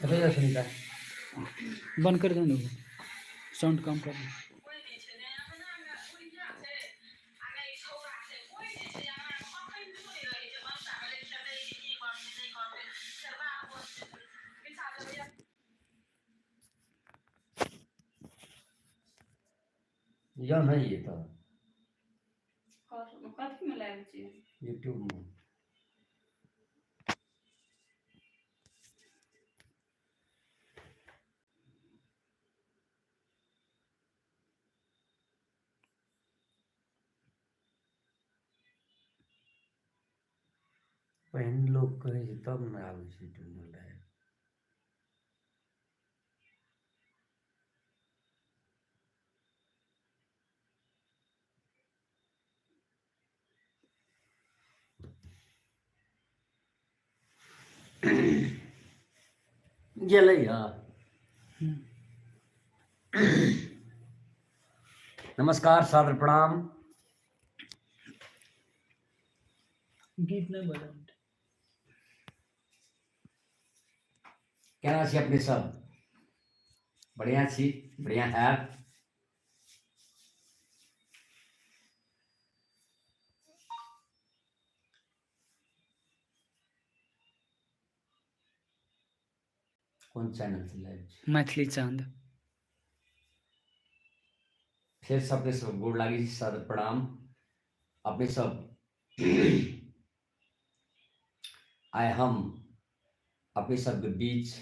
देखै जा सुनीता, बंद कर दे ने, साउंड कम कर दे। यह नहीं ये तो कथी में लाइव छी? यूट्यूब में। पहिने लोक कहै छै तब ने आबै छै यूट्यूब में लाइव। गेलै हँ। नमस्कार, सादर प्रणाम। गीत नहि बजाउ। केना छी अपने सब? बढ़िया छी, बढ़िया है। कोन चैनल से लाइव छी? मैथिली चाँद। फेर सबके सब गोड़ लागी छी, सर प्रणाम। अपने सब आइ हम अपने सबके बीच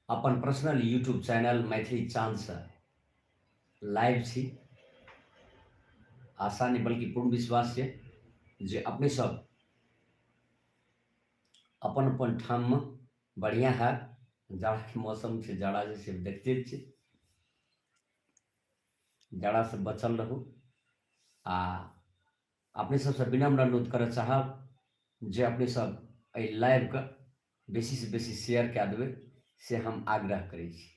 अपन पर्सनल यूट्यूब चैनल मैथिली चाँदसँ लाइव छी। आशा नहि बल्कि पूर्ण विश्वास छै जे अपने सब अपन अपन ठाममे बढ़िआँ हैत। जाड़ाके मौसम छै, जाड़ा जे छै देखते छियै, जाड़ासँ बचल रहू। आ अपने सबसँ विनम्र अनुरोध करऽ चाहब जे अपने सब एहि लाइवके बेसीसँ बेसी शेयर कए देबै, से हम आग्रह करै छी।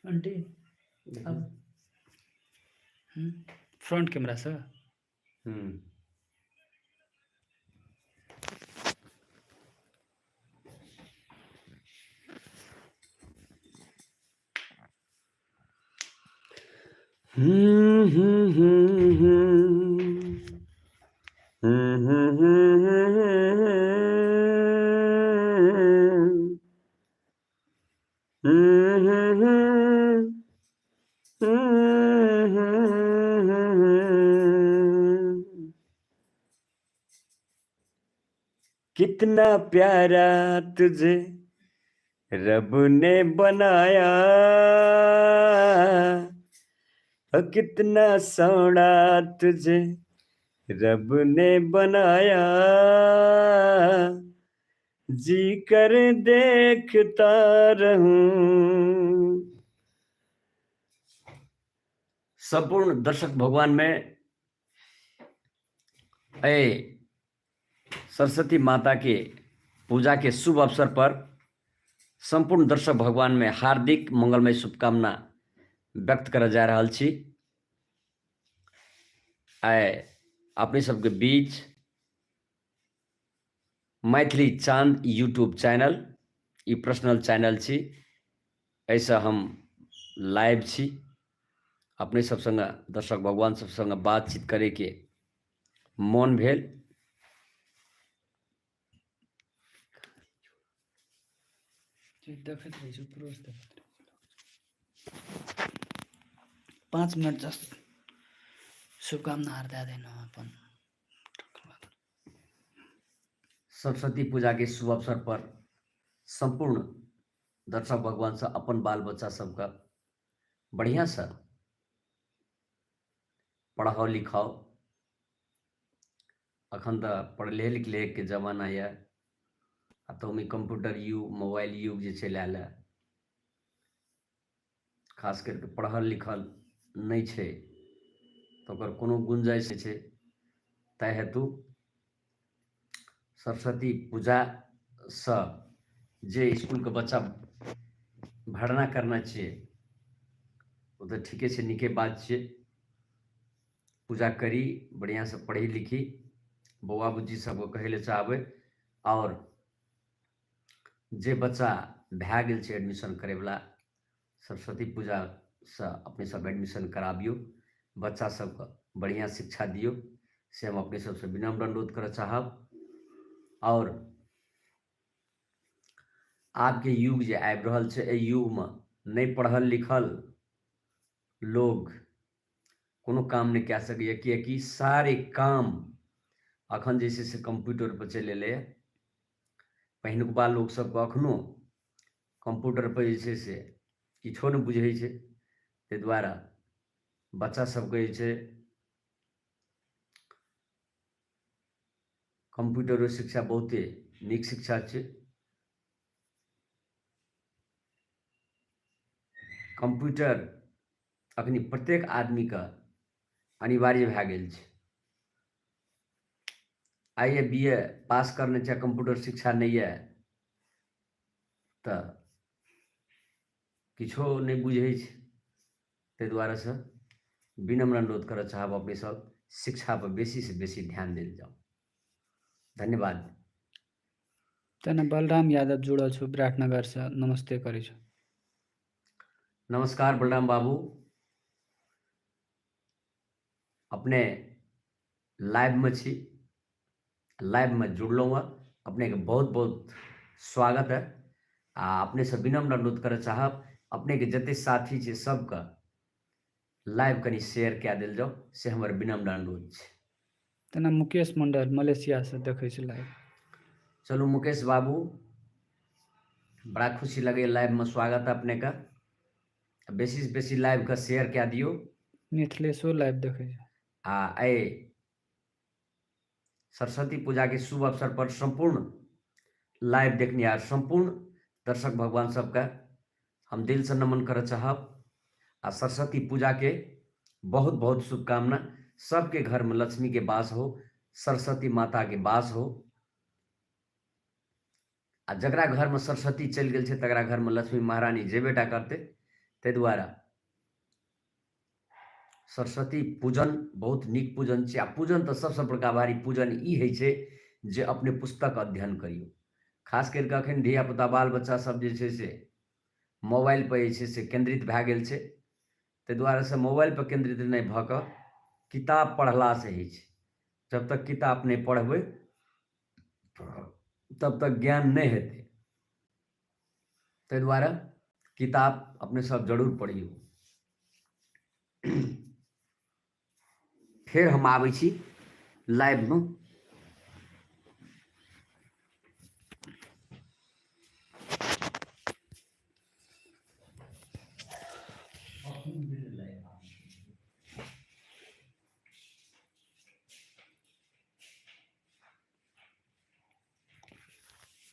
आंटी, अब फ्रंट कैमरा से। हम्म हम्म हम्म हम्म हम्म हम्म हम्म। कितना प्यारा तुझे रब ने बनाया, कितना सोना तुझे रब ने बनाया, जी कर देखता रहूं। संपूर्ण दर्शक भगवान में ए सरस्वती माता के पूजा के शुभ अवसर पर संपूर्ण दर्शक भगवान में हार्दिक मंगलमय शुभकामना व्यक्त करऽ जा रहल छी। आइ अपने सबके बीच मैथिली चाँद यूट्यूब चैनल, ई पर्सनल चैनल छी, एहिसँ हम लाइव छी। अपने सब सङ्गे दर्शक भगवान सब सङ्गे बातचीत करैके मोन भेल। देखैत रहै छै, उपरोसँ देखैत रहै छै। 5 मिनट जस्ट शुभकामना आर दए देना अपन। सरस्वती पूजा के शुभ अवसर पर संपूर्ण दर्शक भगवान से अपन बाल बच्चा सबके बढ़िया से पढ़ाओ लिखाओ। अखन तऽ पढ़ले लिखले के जमाना यऽ, आ ताहुमे कम्प्यूटर युग, मोबाइल युग जे चलि आयल हँ, खास करिके पढ़ल लिखल नहि छै तऽ ओकर कोनो गुंजाइश नहि छै। ताहि हेतु सरस्वती पूजासँ जे इसकुलके बच्चा भरना करना छियै, ओ तऽ ठीके छै, नीके बात छियै। पूजा करी, बढ़िआँसँ पढ़ी लिखी। बौआ बुच्ची सबके कहै लए चाहबै। आओर जे बच्चा भए गेल छै एडमिशन करैवला, सरस्वती पूजासँ अपने सब एडमिशन कराबियौ, बच्चा सबके बढ़िआँ शिक्षा दियौ, से हम अपने सबसँ विनम्र अनुरोध करऽ चाहब। आओर आबके युग जे आबि रहल छै, एहि युगमे नहि पढ़ल लिखल लोग कोनो काम नहि कए सकैए, किएकि सारे काम अखन जे छै से कम्प्यूटर पर चलि एलैए। पहिलुकबा लोक सबके अखनो कम्प्यूटर पर जे छै से किछो नहि बुझै छै। ताहि दुआरे बच्चा सबके जे छै कम्प्यूटरो शिक्षा बहुते नीक शिक्षा छै। कम्प्यूटर अखनी प्रत्येक आदमीके अनिवार्य भए गेल छै। I A B ए पास करने छै, कम्प्यूटर शिक्षा नहि यऽ तऽ किछो नहि बुझै छै। ताहि दुआरेसँ विनम्र अनुरोध करऽ चाहब अपने सब शिक्षा पर बेसी से बेसी ध्यान देल जाउ। धन्यवाद। तेना बलराम यादव जुड़ल छौ विराटनगरसँ, नमस्ते करै छौ। नमस्कार बलराम बाबू, अपने लाइवमे छी, लाइवमे जुड़लहुँ हँ, अपनेके बहुत बहुत स्वागत है। आ अपनेसँ विनम्र अनुरोध करऽ चाहब, अपनेके जते साथी छै सबके लाइव कनि शेयर कए देल जाउ, से हमर विनम्र अनुरोध छै। तेना मुकेश मंडल मलेशियासँ देखै छै लाइव। चलू मुकेश बाबू, बड़ा खुशी लगैए लाइवमे स्वागत है अपनेके। बेसीसँ बेसी लाइवके शेयर कए दियौ। मिथिलेशो लाइव देखै छै। आ एहि सरस्वती पूजाके शुभ अवसर पर सम्पूर्ण लाइव देखनिहार सम्पूर्ण दर्शक भगवान सबके हम दिलसँ नमन करऽ चाहब। आ सरस्वती पूजाके बहुत बहुत शुभकामना। सबके घरमे लक्ष्मीके वास हो, सरस्वती माताके वास हो। आ जकरा घरमे सरस्वती चलि गेल छै तकरा घरमे लक्ष्मी महारानी जेबे टा करतै। ताहि दुआरे सरस्वती पूजन बहुत नीक पूजन छै। आ पूजन तऽ सबसँ बड़का भारी पूजन ई होइ छै जे अपने पुस्तक अध्ययन करियौ। खास करि कऽ अखन धियापुता बाल बच्चा सब जे छै से मोबाइल पर जे छै से केन्द्रित भए गेल छै। ताहि दुआरे से मोबाइल पर केन्द्रित नहि भऽ कऽ किताब पढ़लासँ होइ छै। जब तक किताब नहि पढ़बै तब तक ज्ञान नहि हेतै। ताहि दुआरे किताब अपने सब जरूर पढ़ियौ। फेर हम आबै छी लाइवमे।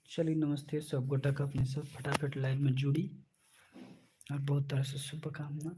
चलिए नमस्ते सब गोटा के, अपने सब फटाफट लाइव में जुड़ी और बहुत तरह से शुभकामना।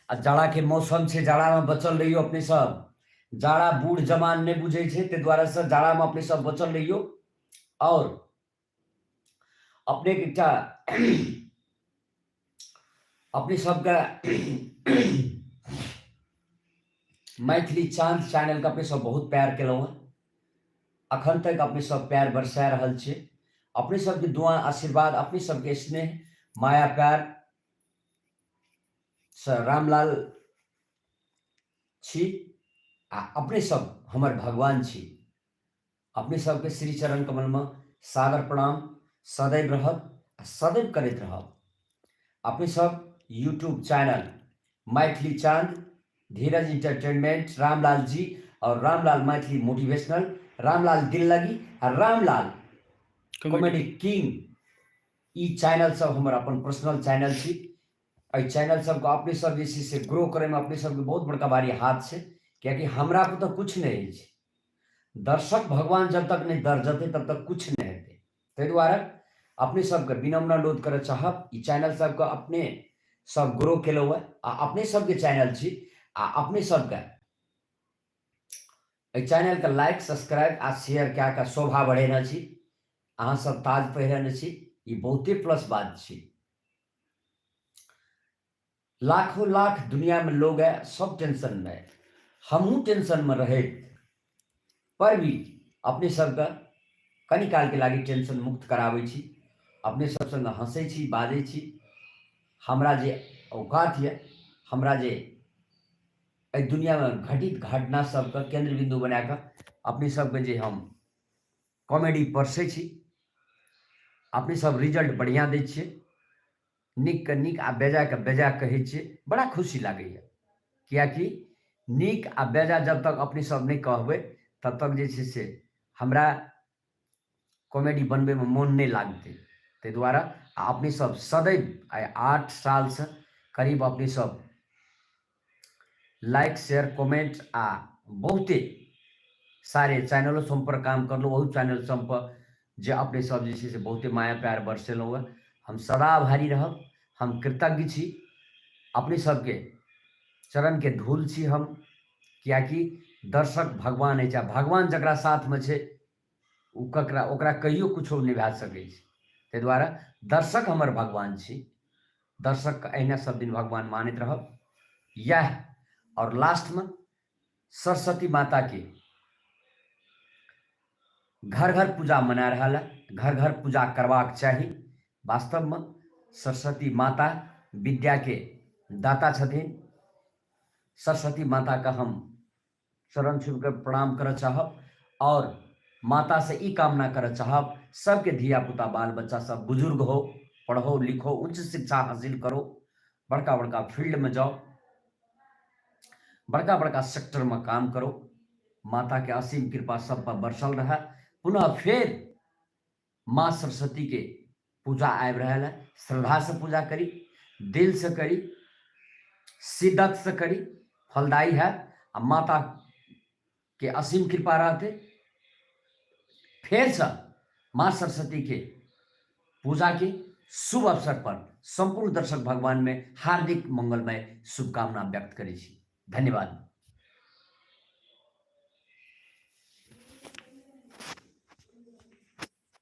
आ जाड़ा के मौसम छै, जाड़ा में बचल रहियो अपने सब, जाड़ा बूढ़ जवान नहि बुझै छै, ताहि दुआरेसँ जाड़ामे अपने सब बचल रहियौ। आओर अपनेके एकटा अपने सबके मैथिली चाँद चैनलके अपने सब बहुत प्यार केलहुँ हँ, अखन तक अपने सब प्यार बरसा रहल छियै। अपने सबके दुआ आशीर्वाद, अपने सबके स्नेह माया प्यार से रामलाल छी आ अपने सब हमर भगवान छी। अपने सबके श्री चरण कमलमे सादर प्रणाम सदैव रहत आ सदैव करैत रहब। अपने सब यूट्यूब चैनल मैथिली चांद, धीरज इंटरटेनमेंट, रामलाल जी और रामलाल मैथिली मोटिवेशनल, रामलाल दिल लगी आ रामलाल कॉमेडी किंग, ई चैनल सब हमर अपन पर्सनल चैनल छी। एहि चैनल सबके अपने सब जे छै से ग्रो करैमे अपने सबके बहुत बड़का भारी हाथ छै, कियाकि हमरा पुतः कुछ नहि अछि। दर्शक भगवान जब तक नहि दर्जतै तब तक कुछ नहि हेतै। ताहि दुआरे अपने सबके विनम्र अनुरोध करऽ चाहब, ई चैनल सबके अपने सब ग्रो केलहुँ हँ आ अपने सबके चैनल छी आ अपने सबके एहि चैनलके लाइक सब्सक्राइब आ शेयर कए कऽ शोभा बढ़ेने छी, अहाँ सब ताज पहिरने छी, ई बहुते प्लस बात छी। लाखों लाख दुनिया में लोग है, सब टेंशन में है, हमहूँ टेंशन में रहैत पर भी अपने सबके कनी कालके लागि टेंशन मुक्त कराबै छी, अपने सब संगे हँसै छी बाजै छी। हमरा जे औकात यऽ, हमरा जे एहि दुनियामे घटित घटना सबके केन्द्र बिन्दु बना कऽ अपने सबके जे हम कॉमेडी परसै छी, अपने सब रिजल्ट बढ़िआँ दै छियै, नीकके नीक आ बेजायके बेजाय कहै छियै, बड़ा खुशी लागैए। किएकि नीक आ बेजाय जब तक अपने सब नहि कहबै तब तक जे छै से हमरा कॉमेडी बनबैमे मोन नहि लागतै। ताहि दुआरे आ अपने सब सदैव आइ 8 सालसँ करीब अपने सब लाइक शेयर कमेंट आ बहुते सारे चैनलो सब पर काम करलहुँ, ओहू चैनल सब पर जे अपने सब जे छै से बहुते माया प्यार बरसेलहुँ हँ। हम सदा आभारी रहब, हम कृतज्ञ छी अपने सबके चरणके धूल छी हम, किएकि दर्शक भगवान अछि आ भगवान जकरा साथमे छै ओ ककरा ओकरा कहियो किछो नहि भए सकै छै। ताहि दुआरे दर्शक हमर भगवान छी, दर्शकके अहिना सब दिन भगवान मानैत रहब इएह। आओर लास्टमे सरस्वती माताके घर घर पूजा मना रहल है, घर घर पूजा करबाक चाही। वास्तवमे सरस्वती माता विद्याके दाता छथिन। सरस्वती माताके हम चरण छुबि कऽ प्रणाम करऽ चाहब और माता से ई कामना करऽ चाहब सबके धिया पुता बाल बच्चा सब बुजुर्ग हो, पढ़ो लिखो, उच्च शिक्षा हासिल करो, बड़का बड़का फील्ड में जाओ, बड़का बड़का सेक्टर में काम करो। माता के असीम कृपा सब पर बरसल रहे। पुनः फेर माँ सरस्वती के पूजा आबि रहल है, श्रद्धा से पूजा करी, दिल से करी, शिद्दत से करी, फलदायी है आ माता के असीम कृपा रहते। फेर से माँ सरस्वती के पूजा के शुभ अवसर पर संपूर्ण दर्शक भगवान में हार्दिक मंगलमय शुभकामना व्यक्त करै छी। धन्यवाद।